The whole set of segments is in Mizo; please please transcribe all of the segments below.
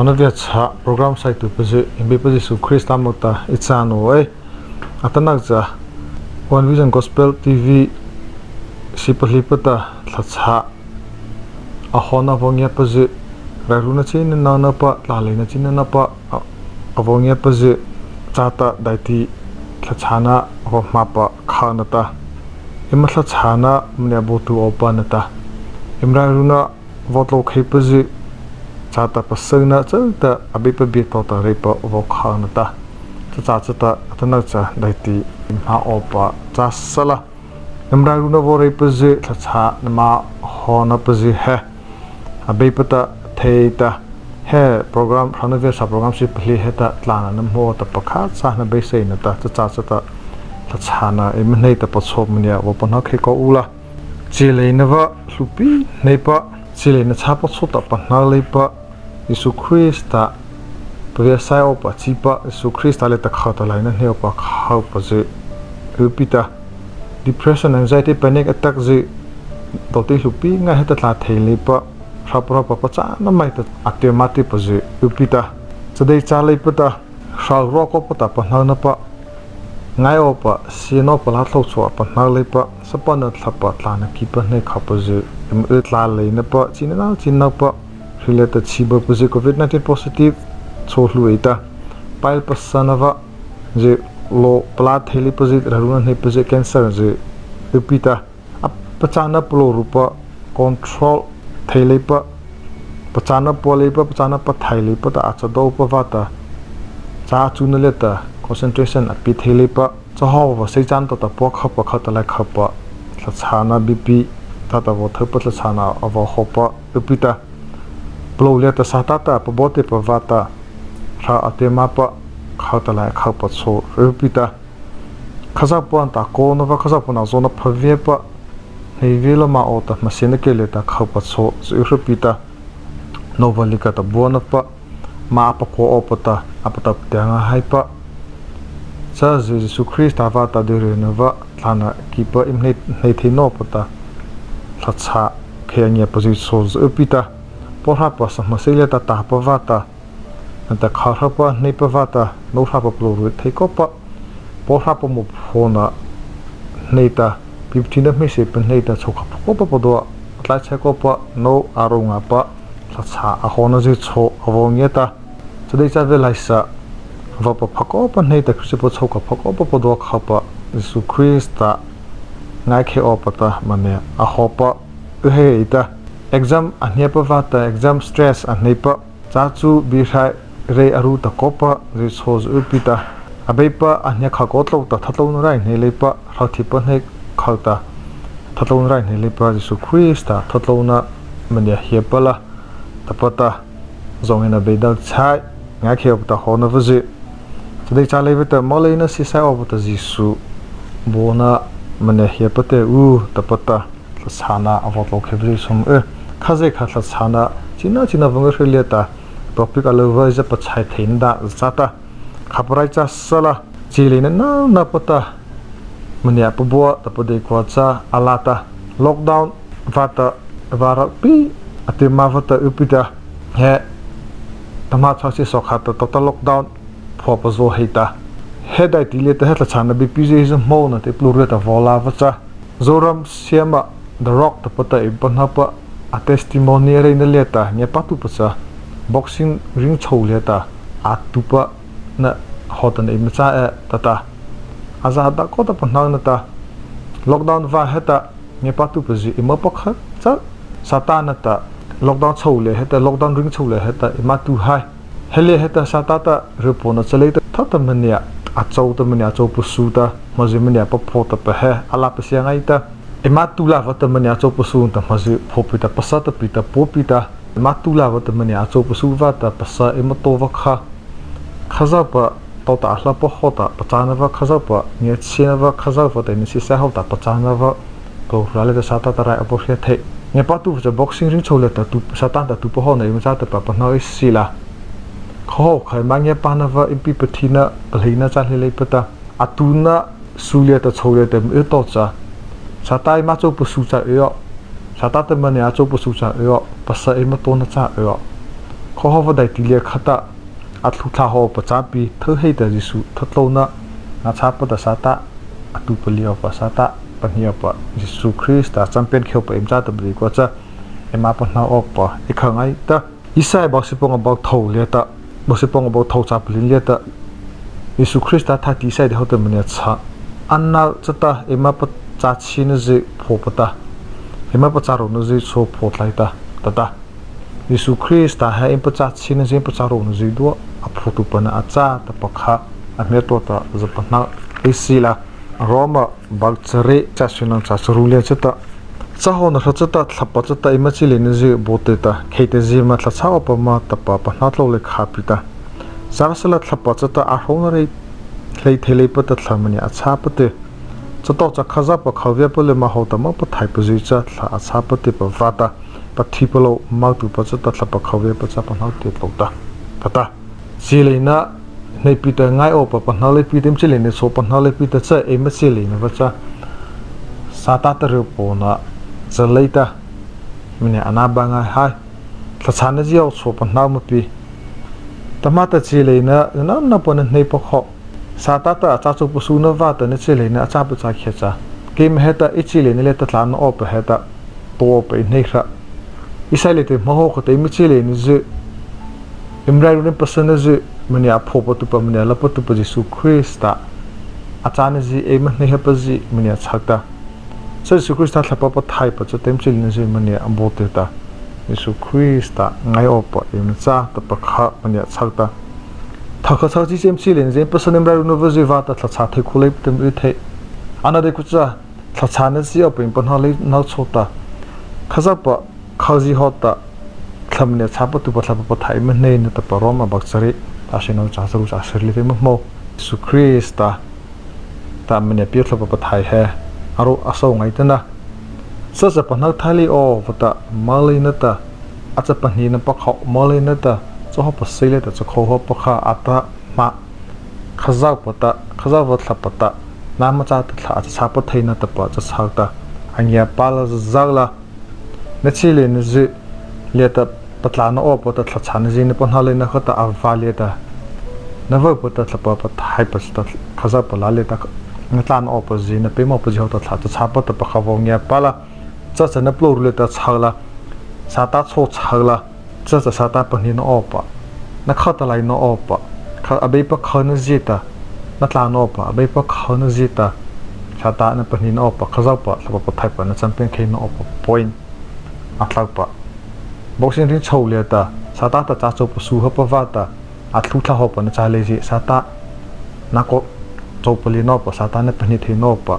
Hrona cha program sai tu pazi imbe pazi su Krista mota ichano e atanak cha One Vision Gospel TV sipahli pata thlacha a hona vongya pazi rairuna chin na na pa tlalena chin na pa avongya pazi chata daiti thlachana ho ma pa khana ta ima thlachana mne botu opa na ta imra runa votlo kheipazi chata pasana chalta abipa bi to ta repa vo khana ta cha cha ta atana cha daiti ma opa cha sala imra runa vo repazi thlacha ma hona pazi he abipa ta theita he program pranave sa program si phli heta tlana nam ho ta pakha cha na be sei na ta cha cha ta thlachana im nei ta pachop mania wo pon ha khe ko ula chile na wa hlupi nei pa chile na cha pa chota pa na le pa Isu Krista pve sai o pa chi pa Isu Krista le ta kha ta lai na ne pa kha pa je upita depression, anxiety, panic attack je to te hlupi nga heta tla thei le pa ra pa pa cha na mai ta ate ma te pa je upita chadei cha le pa ta ra ro ko pa ta pa na na pa ngai o pa sino pa la thlo chua pa na le pa sapa na thla pa tla na ki pa ne kha pa je im e tla le na pa chin na chin na pa related chi ba pa je COVID 19 positive cho hlu eta pile pa sanava je lo pla theli pa je raruna ne pa je cancer je upita pachana plo rupa control thele pa pachana pole pa pachana pa thaile pa ta acha do pa va ta cha chu na le ta concentration api thele pa cha ho wa sei chan ta ta po kha pa kha ta la kha pa thla chana bp ta ta wo thapa thla chana awa ho pa upita plo le ta sa ta ta pa bo te pa va ta ra ate ma pa kha ta la kha pa cho upita khaza pon ta ko na va khaza pon zo na phave pa hei vela ma o ta masina ke le ta kha pa cho chu ru pi ta novalika ta bona pa ma pa ko o pa ta apa ta te nga hai pa cha Jesu Christ ta va ta de re na va thana ki pa im nei nei thi no pa ta tha cha khe nya pa ji so zu pi ta po ha pa sa ma se le ta ta pa va ta ta kha ha pa nei pa va ta no ha pa plo ru thei ko pa po ha pa mo pho na nei ta pi thi na me se pa nei ta chho kha ko pa pa do tlai cha ko pa no aro nga pa tha cha a ho na ji cho awo nge ta chadei cha ve lai sa va pa phako pa nei ta khri pa chho ka phako pa pa do kha pa Jesu Christ ta ngai khe o pa ta mane a ho pa he ta exam a hne pa va ta exam stress a hne pa cha chu bi hrai re aru ta ko pa ri cho zu pi ta abe pa a hne kha ko tlo ta thatlo na rai hne le pa ra thi pa hne khal ta thatlo na rai hne le pa Jesu Christ ta thatlo na mane he pa la ta pa ta zong ina be dal chai nga khe ta ho na va ji chadei cha le ta mo le na si sai o ta Jisu bo na mane he pa te u ta pa ta chana awat lo khe vi sum e khaze kha thla chana china china vang hre le ta topic alo va ja pa chai thein da cha ta khaprai cha sala chili na na na pata mania pa bo ta pa de kwa cha ala ta lockdown vata vara pi ate ma vata upita he tama cha si so kha ta total lockdown pho pa zo heita he dai ti le ta he tla chana bi pi je mo na te plur ta vola va cha Zoram siama the rock ta pata ipan hapa a testimony re na leta nge patu pacha boxing ring chho leta a tupa na hotan im cha e tata aza da ko ta panna na ta lockdown va heta nge patu paji ima pakha cha satana ta lockdown chho le heta lockdown ring chho le heta ima tu hai hele heta satata repona chale ta thata mania a chau ta mania chau pu su ta maji mania pa pho ta pa he ala pa sia ngai ta ima tu la va ta mania chau pu su ta maji pho pi ta pasa ta pi ta po pi ta ima tu la va ta mania chau pu su va ta pasa ima to va kha khaza pa to ta hla pa ho ta pachana va khaza pa nge china va khaza va ta ni si sa ho ta pachana va to ra le ta sa ta ta ra apo hre the nge pa tu cha boxing ring chho le ta tu satan ta tu pa ho na ima cha ta pa pa na si la kho khai ma nge pa na va impi pathina palheina cha hle le pata atuna sulia ta chho le ta e to cha satai ma cho pu su cha yo sata ta ma ne a cho pu su cha yo pasa e ma to na cha yo Khaw ho va dai ti lia khata a thlu thla ho pa cha pi thil hei ta Jisu thatlo na na cha pa ta sa ta atu pali pa sa ta pahnih pa Jisu Christ ta champion kheu pa em cha ta bri ko cha ema pa na op pa i khangai ta Isai bak si pong bak tho le ta bak si pong bak tho cha plin le ta Jisu Christ ta tha ti sai de hote mane cha anna chata ema pa cha chin ji pho pa ta ema pa cha ro no ji cho pho thlai ta ta ta Jisu Christ ta ha em pa cha chin ji pa cha ro no ji do a pho tu pa na a cha ta pa kha a me to ta za pa na isi la Roma bak chare cha sinang cha churu le chata cha ho na chata thlapa chata ema chi le ne ji bote ta kheite ji ma thla cha pa ma ta pa pa na tlo le kha pi ta sarasala thlapa chata a ho na re thlei thelei pa ta thlamani a cha pa te chato cha khaza pa khavya pa le ma ho ta ma pa thai pa ji cha thla a cha pa te pa va ta pa thi pa lo ma tu pa cha ta thla pa khavya pa cha pa na te tlo ta ta ta chi le na nei pi ta ngai o pa pa na le pi tem chi le ne so pa na le pi ta cha e ma chi le na va cha sa ta ta ru po na cha le ta mine ana ba ngai hai thla chan na ji o so pa na ma pi tama ta chi le na na na pa na nei pa kho sa ta ta cha chu pu su na va ta ne chi le na cha pa cha khe cha ke me he ta i chi le ne le ta tla na o pa he ta to pa nei kha isai le te ma ho ko te mi chi le ni zu imrai ru pasan na zu mani a pho pa tu pa mani la pa tu pa Jisu Christ ta achana ji e ma nei ha pa ji mani a chak ta so Jisu Christ ta thla pa pa thai pa chu tem chi le ji mani a bo te ta Jisu Christ ta ngai o pa em cha ta pa kha mani a chak ta tha kha cha ji chem chi le je pasan imrai ru no va ji va ta thla cha the khulai tem ri the ana de ku cha thla cha na ji o pa pa na le na cho ta khaza pa khaji ho ta thlamne chapa tu pa thla pa thai ma nei na ta pa roma bak chari ta se no cha saru cha sir le te ma mo su Christ ta ta mane pi thla pa thai he aro aso ngai ta na sa sa pa na thali o vata mali na ta acha pa ni na pa kho mali na ta cho ho pa sei le ta cho kho ho pa kha ata ma khaza pa ta khaza va thla pa ta na ma cha ta thla cha cha pa thai na ta pa cha cha ta angya pa la za la na chi le na zu le ta patla na o pa ta thla chan ji na pa na le na kha ta awa le ta na va pa ta thla pa pa thai pa ta khaza pa la le ta na tla na o pa ji na pe ma pa ji ho ta thla ta cha pa ta pa kha vo nya pa la cha cha na plo ru le ta cha la sa ta cho cha la cha cha sa ta pa ni na o pa na kha ta lai na o pa kha abe pa kha na ji ta na tla na o pa abe pa kha na ji ta sa ta na pa ni na o pa khaza pa thla pa thai pa na champion khe na o pa point a thlak pa boxing ring chho le ta sa ta ta cha cho pa su ha pa va ta a thlu thla ho pa na cha le ji sa ta na ko cho pa li no pa sa ta na pa ni the no pa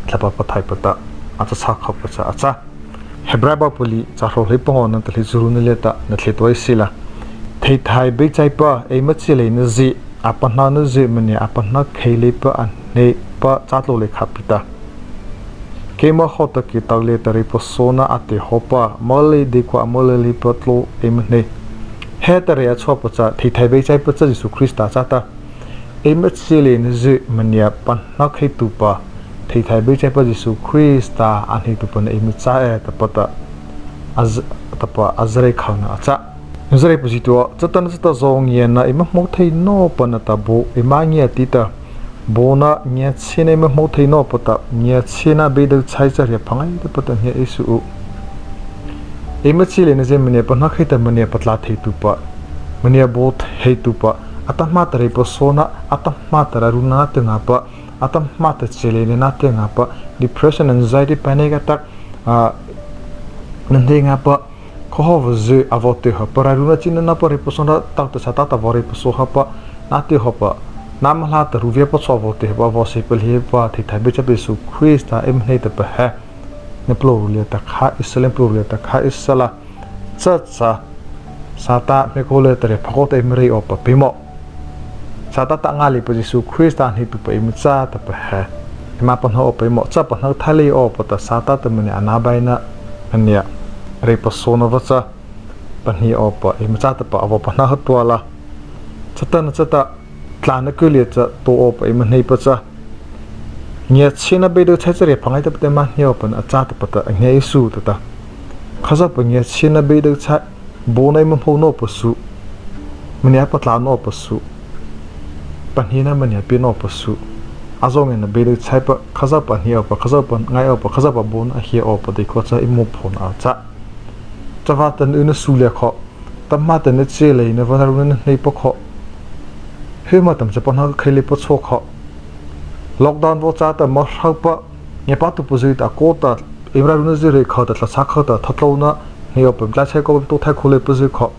thla pa pa thai pa ta a cha cha kha pa cha a cha Hebrai ba puli cha ro hlei pa na ta hli zuru na le ta na thle toy sila thei thai be chai pa ei ma chi le na ji a pa na na ji mane a pa na khei le pa a ne pa cha tlo le kha pi ta ke ma ho ta ki ta le ta ri pa so na a te ho pa ma le de kwa ma le le pa tlo ei ma ne he ta re a chho pa cha thei thai be chai pa cha Jisu Christ ta cha ta ei ma chi le na ji mane a pa na khei tu pa thei thai be chai pa Jisu Christ ta a ne tu pa na ei ma cha e ta pa ta az ta pa azre kha na cha zre pa ji tu cha ta na cha ta zong ye na ei ma mo thei no pa na ta bo ei ma nge ti ta bo na nge chi na ma mo thei no pa ta nge chi na be de chai cha re phangai ta pa ta nge isu u ei ma chi le na je mane pa na khai ta mane patla thei tu pa mane bo thei tu pa ata ma ta re pa so na ata ma ta ra ru na te nga pa ata ma ta che le na te nga pa depression anxiety panic attack a nan te nga pa kho ho va zu a vo te ha pa ra ru na chin na pa re pa so na ta ta sa ta ta vo re pa so ha pa na te ho pa na ma la ta ru ve pa so vo te pa vo se pa le pa thei thai be cha be su Christ ta em nei ta pa ha ne plo ru le ta kha islam plo ru le ta kha isala cha cha sa ta me ko le ta re pha ko te em rei o pa pi mo sa ta ta nga li pa Jisu Christ ta ni tu pa im cha ta pa ha ma pa no pa mo cha pa no thali o pa ta sa ta ta mane ana bai na ania re pa so na va cha pa ni o pa im cha ta pa avo pa na hat wa la cha ta na cha ta tla na ku le cha to o pa im nei pa cha nya china be do cha cha re phangai ta pa te ma ni o pa na cha ta pa ta nya isu ta ta khaza pa nya china be do cha Bo na ima hmo no pa su. Mania pa tla no pa su. Pahnina mania pi no pa su. Azong in na be chai pa khaza pa hni pa khaza pa ngai pa khaza pa bon a hi pa de ko cha imu phon a cha. Chawa tan una su le kho. Tam ma tan na che le na va na nei pa kho. He ma tam cha pa na khaile pa cho kho. Lockdown wo cha ta ma hra pa nge pa tu pu ta ko ta imra runa zi re kho ta tla sa kho ta thatlo na ne op la chai ko to thai khole pu zi kho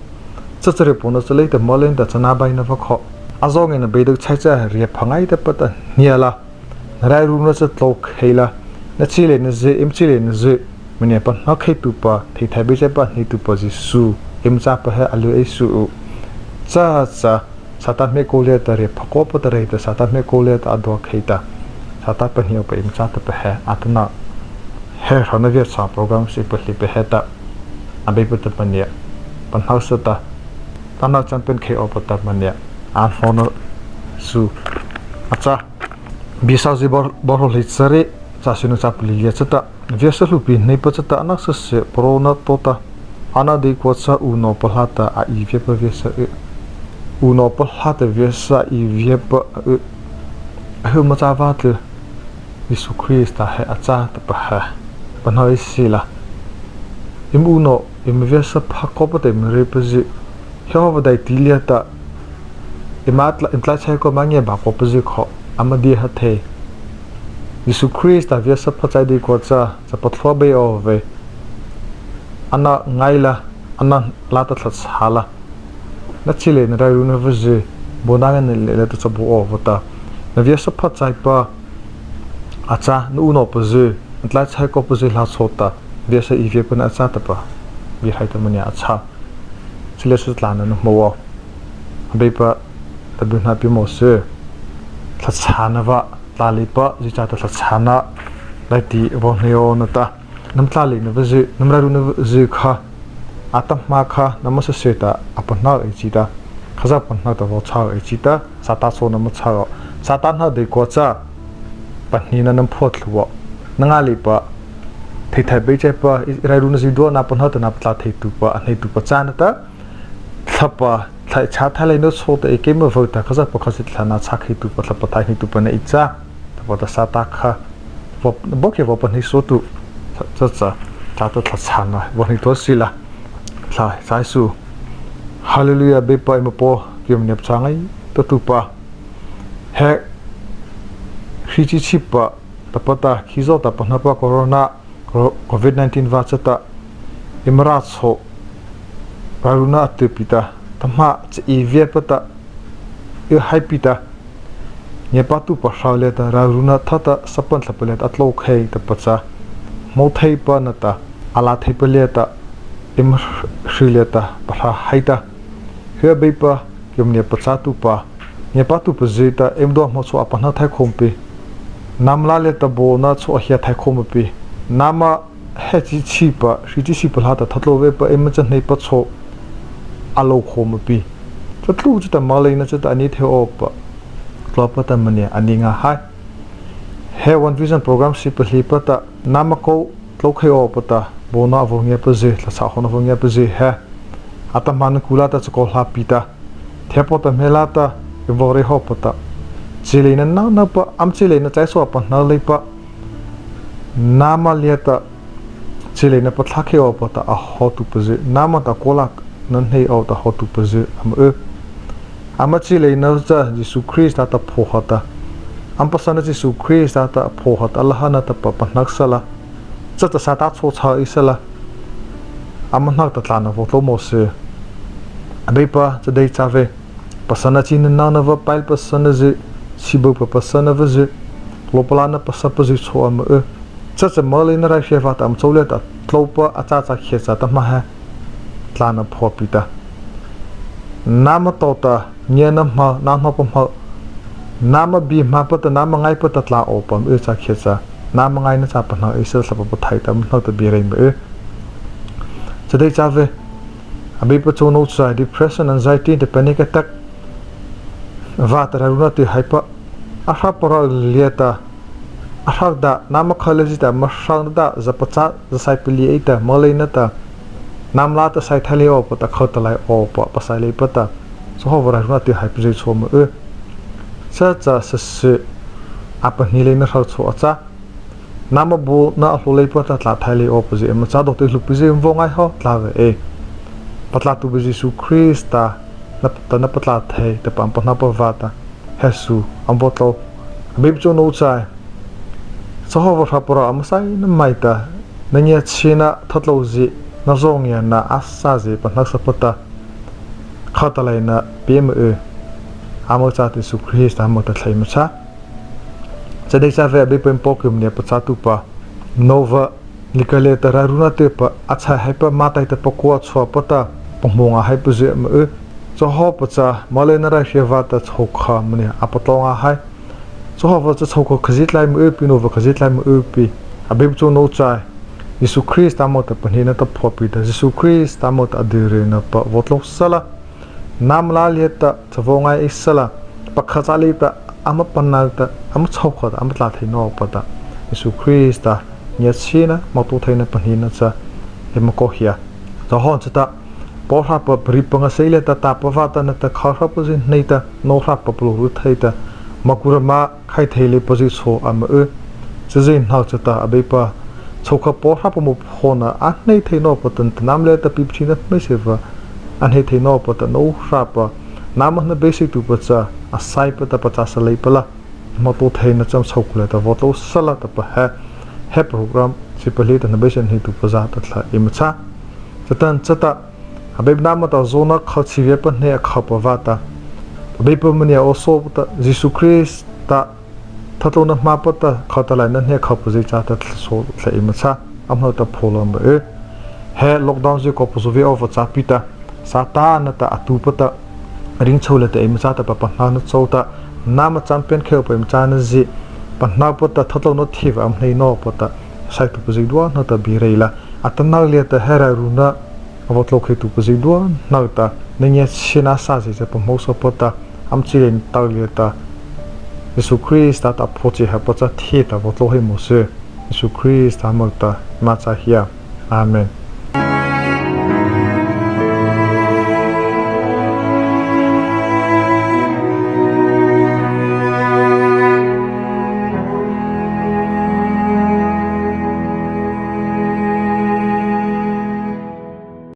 cha cha re pu na chale ta malen ta chana bai na va kho azong in be de chai cha re phangai ta pa ta nia la rai runa cha tlo kheila na chi le na zi im chi le na zi mane pa na khai tu pa thei thai be cha pa ni tu pa ji su im cha pa ha alu e su cha cha satan me ko le ta re phako pa ta re ta satan me ko le ta adwa kheita satan pa ni pa im cha ta pa ha atna he rana vi cha program si pa li pe he ta abe pa ta pa ni pan hau sa ta tana champion khe op ta ma ni an hono su acha bisa ji bor bor li chare cha sinu cha pli ya chata vi sa lu pi nei pa chata anak sa se pro na to ta ana de ko cha u no pa ha ta a i vi pa vi sa e u no pa ha ta vi sa i vi pa e hu ma cha va te Jesu Christ ta he acha ta pa ha pan hoi si la im u no im vi sa pha ko pa te mi re pa ji hyo va dai ti lia ta imat la imtla chai ko ma nge ba ko pa ji kho ama di ha the Jesu Christ ta vi sa pha chai di ko cha cha pa thlo be o ve ana ngai la ana la ta thla chala na chile na rai ru na va ji bo na ngan le le ta cha bu o va ta na vi sa pha chai pa acha nu no pa ji tlai chai ko pa ji la chota vi sa i vi pa na acha ta pa vi hai ta mania acha chile su tla na mo wa be pa ta bu na pi mo se thla chana wa tla li pa ji cha ta thla chana lai ti wo ne o na ta nam tla li na va ji nam ra ru na ji kha atam ma kha nam se se ta apan na e chi ta khaza pan na ta wo cha e chi ta sa ta so na ma cha sa ta na de ko cha pahni na nam phot thluwa nanga li pa thei thai be che pa rai ru na ji do na pan ha ta na tla thei tu pa nei tu pa cha na ta thapa thai cha tha lai no so ta e ke ma vo ta khaza pa khasit thla na cha khai tu pa thla pa thai ni tu pa na i cha ta pa ta sa ta kha vo bo ke vo pa ni so tu cha cha cha ta thla cha na vo ni to si la thla sai su hallelujah be pa ma po kim nep cha ngai to tu pa he hri chi chi pa tapata khizo ta pa pa corona covid 19 va chata imra chho paruna te pita tama che i ve pata i hai pita nge pa tu pa hra le ta raruna thata sapan thlapale ta atlo khai ta pacha mo thai pa na ta ala thai pa le ta im hri le ta pa hra hai ta he be pa kyum ne pacha tu pa nge pa tu pa zi ta em do mo chu apa na thai khom pi namla le ta bo na chu hia thai khom pi nama he chi chi pa hri chi chi pa la ta thatlo ve pa em chan nei pa cho alo khom pi cha tlu chu ta ma le na chu ta ani the o pa tlo pa ta mania ani nga hai he one vision program si pa hli pa ta nama ko tlo khai o pa ta bo na vo nge pa zi tla sa ho na vo nge pa zi he ata man kula ta chko hla pi ta the po ta mela ta vo re ho pa ta chile na na na pa am chile na chai so pa na le pa nama le ta chile na pa thla khe o pa ta a ho tu pa zi nama ta kola nan hei o ta ho tu pa zi am e ama chile na cha Jesu Christ ta ta pho ha ta am pa sana Jesu Christ ta ta pho ha ta Allah na ta pa pa nak sala cha ta sa ta cho cha isala am nak ta tla na vo tlo mo se abe pa cha dei cha ve pasana chi na na va pail pasana zi sibu pa pasana va zi lopala na pasa pa zi cho am e cha cha ma le na ra she va ta am cho le ta tlo pa a cha cha khe cha ta ma ha tla na pho pi ta nama to ta nye na ma na ma pa ma nama bi ma pa ta nama ngai pa ta tla o pam e cha khe cha nama ngai na cha pa na e sa sa pa thai ta ma ta bi rei ma e cha dei cha ve abi pa cho no cha depression anxiety the panic attack va ta runa ti hyper a ha para lieta a ha da nama khale ji ta ma sang da za pa cha za sai pili e ta ma le na ta Nam la ta sai thali o pa ta kho ta lai o pa pa sai le pa ta so ho ra runa ti hai pu cho mu e cha cha sa se a pa ni le na rau cho cha nama bu na hlo le pa ta tla thai le o pa ji ma cha do te lu pu ji vo ngai ho tla ve e patla tu bu Jisu Christ ta na ta na patla thei te pam pa na pa va ta Hesu am bo tlo bib chu no chai so ho va pora am sai na mai ta na nya china thatlo ji na zong ya na asa ji pa nak sapata khata lai na pm e amo cha ti su Christ amo ta thlai ma cha cha dei cha ve be pem pokum ne pa cha tu pa nova nikale ta ra runa te pa acha hai pa ma tai ta pakwa chwa pa ta pahmonga hai pa je ma e cho ho pa cha male na ra hrewa ta chokha mne apatlonga hai cho ho va cha chokha khajit lai ma e pi nova khajit lai ma e pi abib chu no chai Jisu Christ amo ta panhina ta phopi ta Jisu Christ amo ta adire na pa votlok sala nam la le ta chawonga isala pakha chali ta ama panna ta ama chokha ta ama tla thei no pa ta Jisu Christ ta nya china ma tu theina panhina cha hema ko hia to hon cha ta po ra pa pri panga seile ta ta pa va ta na ta kha ra pa jin nei ta no ra pa plu ru thei ta makura ma khai thei le pa ji cho ama e cha jin hau cha ta abe pa chokha po ra pa mu phona a nei thei no pa tan nam le ta pi phina mai se va an he thei no pa ta no ra pa nam na basic tu pa cha a sai pa ta pa cha sa lei pa la ma to thei na cham chok le ta vo to sala ta pa he he program si pa li ta na basic hi tu pa za ta thla im cha chatan chata abe na ma ta zona kha chi ve pa ne kha pa va ta abe pa mania o so ta Jisu Christ ta thatlo na ma pa ta kha ta lai na ne kha pa ji cha ta so thla im cha amno ta pholam ba e he lockdown ji ko pu ve over cha pi ta sa ta na ta atu pa ta ring chho le ta im cha ta pa pa na na cho ta na ma champion khel pa im cha na ji pa na pa ta thatlo no thiv am nei no pa ta sai tu pu ji dua na ta bi rei la atana le ta hera ru na awat lo khe tu pu ji dua na ta ne nya china sa ji cha pa mo so pa ta am chi len ta le ta Jisu Christ ta ta pho chi ha pa cha thi ta vot lo he mo se Jisu Christ ta mo ta ma cha hia Amen.